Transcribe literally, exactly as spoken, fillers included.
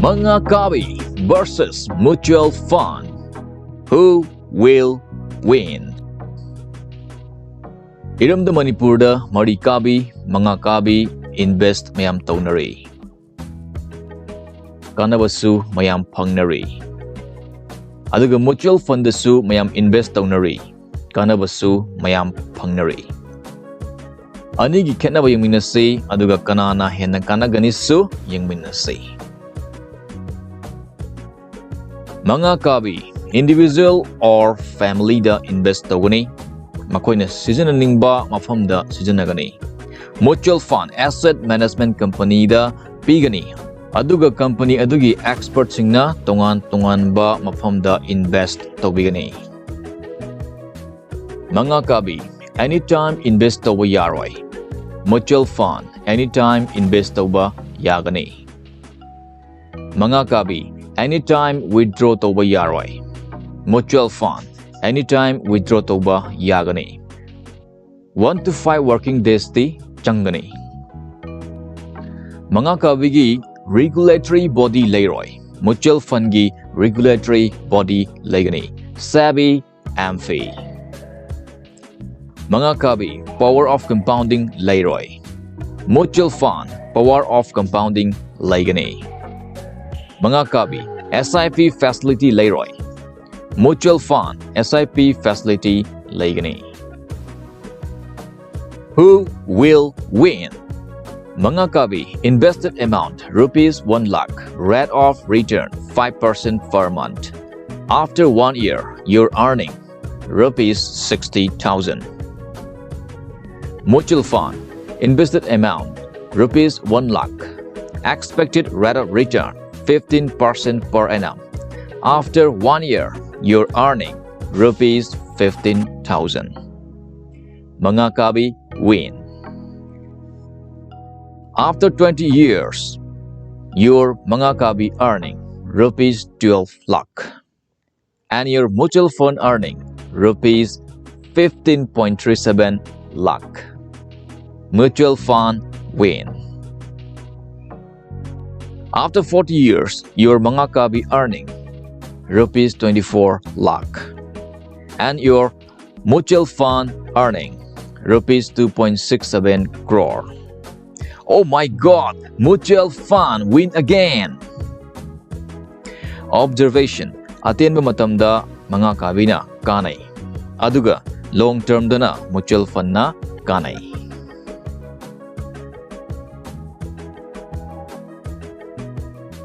ꯃꯉꯥ ꯀꯥꯕꯤ versus mutual fund. Who will win? ꯏꯔꯝꯗꯝ ꯃꯅꯤꯄꯨꯔꯗ ꯃꯔꯤ ꯀꯥꯕꯤ, ꯃꯉꯥ ꯀꯥꯕꯤ invest ꯃꯌꯥꯝ ꯇꯧꯅꯔꯤ꯫ ꯀꯥꯟꯅꯕꯁꯨ ꯃꯌꯥꯝ ꯐꯪꯅꯔꯤ꯫ ꯑꯗꯨꯒ mutual fundꯗꯁꯨ ꯃꯌꯥꯝ invest ꯇꯧꯅꯔꯤ꯫ ꯀꯥꯟꯅꯕꯁꯨ ꯃꯌꯥꯝ ꯐꯪꯅꯔꯤ꯫ ꯑꯅꯤꯒꯤ ꯈꯦꯠꯅꯕ ꯌꯦꯡꯃꯤꯟꯅꯁꯤ, ꯑꯗꯨꯒ ꯀꯅꯥꯅ ꯍꯦꯟꯅ ꯀꯥꯟꯅꯒꯅꯤꯁꯨ ꯌꯦꯡꯃꯤꯟꯅꯁꯤ꯫ ꯃꯉꯥ ꯀꯥꯕꯤ individual or familyꯗ invest ꯇꯧꯒꯅꯤ꯫ ꯃꯈꯣꯏꯅ ꯁꯤꯖꯤꯟꯅꯅꯤꯡꯕ ꯃꯐꯝꯗ ꯁꯤꯖꯤꯟꯅꯒꯅꯤ꯫ Mutual fund asset management companyꯗ ꯄꯤꯒꯅꯤ, ꯑꯗꯨꯒ company ꯑꯗꯨꯒꯤ expertꯁꯤꯡꯅ ꯇꯣꯉꯥꯟ ꯇꯣꯉꯥꯟꯕ ꯃꯐꯝꯗ invest ꯇꯧꯕꯤꯒꯅꯤ꯫ ꯃꯉꯥ ꯀꯥꯕꯤ anytime invest ꯇꯧꯕ ꯌꯥꯔꯣꯏ꯫ Mutual fund anytime invest ꯇꯧꯕ ꯌꯥꯒꯅꯤ꯫ ꯃꯉꯥ ꯀꯥꯕꯤ anytime withdraw ꯇꯧꯕ ꯌꯥꯔꯣꯏ꯫ Mutual fund anytime withdraw ꯇꯧꯕ ꯌꯥꯒꯅꯤ꯫ One to five working daysꯇꯤ ꯆꯪꯒꯅꯤ꯫ ꯃꯉꯥ ꯀꯥꯕꯤꯒꯤ regulatory body ꯂꯩꯔꯣꯏ꯫ Mutual fundꯒꯤ regulatory body ꯂꯩꯒꯅꯤ, SEBI, AMFI꯫ ꯃꯉꯥ ꯀꯥꯕꯤ power of compounding ꯂꯩꯔꯣꯏ꯫ Mutual fund power of compounding ꯂꯩꯒꯅꯤ꯫ ꯃꯉꯥ ꯀꯥꯕꯤ SIP facility ꯂꯩꯔꯣꯏ꯫ Mutual fund SIP facility ꯂꯩꯒꯅꯤ꯫ Who will win? ꯃꯉꯥ ꯀꯥꯕꯤ invested amount rupees one lakh, rate of return five percent per month. After one year, you're earning rupees sixty thousand. Mutual fund invested amount rupees one lakh, expected rate of return fifteen percent per annum. After one year, you're earning rupees fifteen thousand. ꯃꯉꯥ ꯀꯥꯕꯤ win. After twenty years, your ꯃꯉꯥ ꯀꯥꯕꯤ earning rupees twelve lakh. And your mutual fund earning rupees fifteen point three seven lakh. Mutual fund win. After forty years, your ꯃꯉꯥ ꯀꯥꯕꯤ earning rupees twenty-four lakh and your mutual fund earning rupees two point six seven crore. Oh my God! Mutual fund win again! Observation: ꯑꯇꯦꯟꯕ ꯃꯇꯝꯗ ꯃꯉꯥ ꯀꯥꯕꯤꯅ ꯀꯥꯟꯅꯩ, ꯑꯗꯨꯒ long termꯗꯅ mutual fundꯅ ꯀꯥꯟꯅꯩ꯫